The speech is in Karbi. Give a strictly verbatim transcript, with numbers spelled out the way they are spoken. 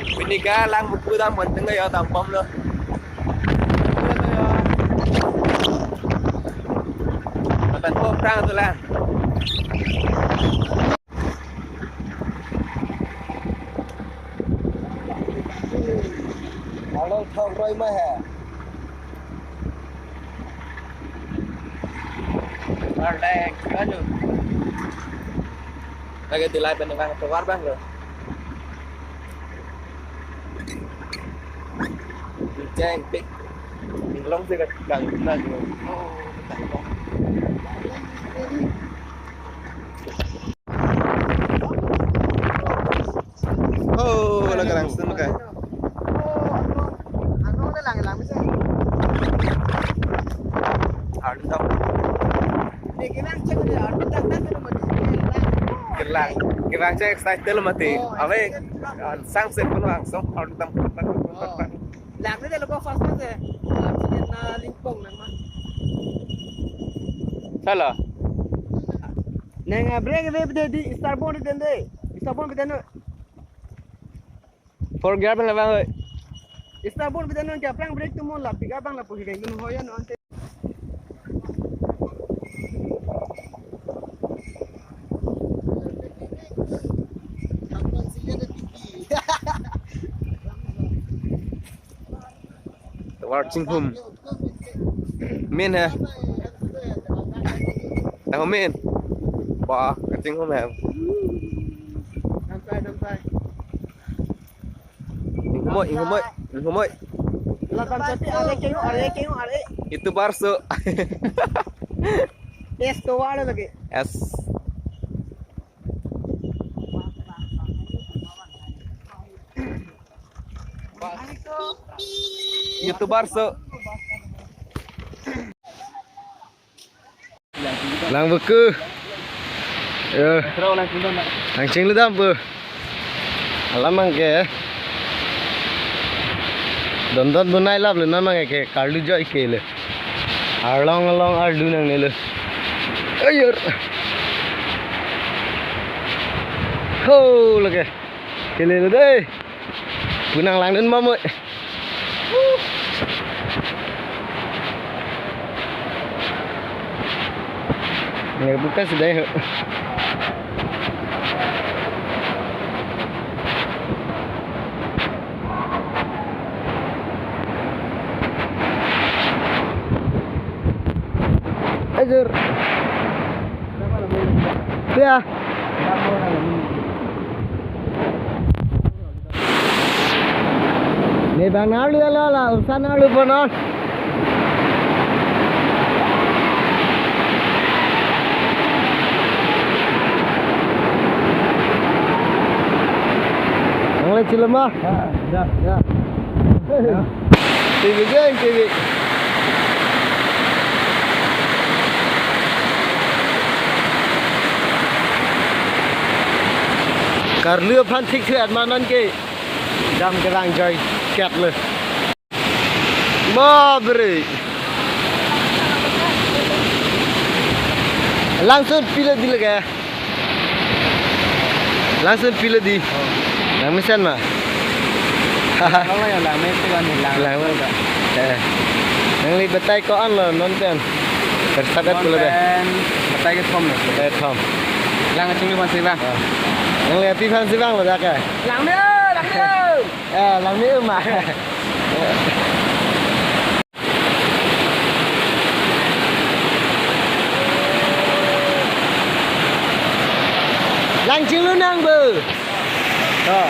Pini ke Langvoku dam pon tenglo yo, dam bomlo. Lapen ko prang tulang. Along thok roi ma he. Arleng, aduh. Lake dilai pen vang tovar bang lo. Jeng pik. Inglong si ka gang na jo. Oh, lake langsung ke. Arleng. Kirlang, kirlang cek excited lo mati. Oh, ave, excited. Sunset pun langsung, arleng. Lang ni delo ko first first eh. Lang ni na lingpong nang ma. Salah. Nang, ah, brake ave pede di, starboard den de. Starboard pede no. Four gear pen labang oi. Starboard pede no, kya prang brake tu mo la piga bang lapu hi keng hoya no ante. Tovar chinghum. Min he. Tang min. Ba, kachinghum he. Inghumoi, inghumoi, inghumoi. Lapan sati are keng, are keng, are. Itu barso. Yes, to wala lagi. Yes. Itu barso. Langvoku. Yo. Langchinglu dam pu. Alam mang ke. Don don bunai lap le non mang ke karlu joi ke le. Arlong arlong arlu nangne le. Ayor. Ho lake. Kele le dei. Pu nang langdun ma mo. Nge buka sudah. Ajur. Ya. Ne bang nalu ala ala, usan nalu ponon. Nangle chilema? Ya, ya. Ya. T V jeng, T V. Karlu aphan thik thu admanan ke. Dam kerang joi kat le. Babre. Langsung pilo di lagi. Langsung pilo di. Oh. Nang mesen ma. Kalau ya lang mesen kan lang. Lang mesen. Eh. Nangli batai ko-an lo non pen. Tersabet pula deh. Batai kethom lo. Batai kethom. Lang kacung di pansi bang. Ah. Nangli api pansi bang lo dak. Lang ni, lang ni. Eh, lang ni ma. Lang chinglu nang bu. To.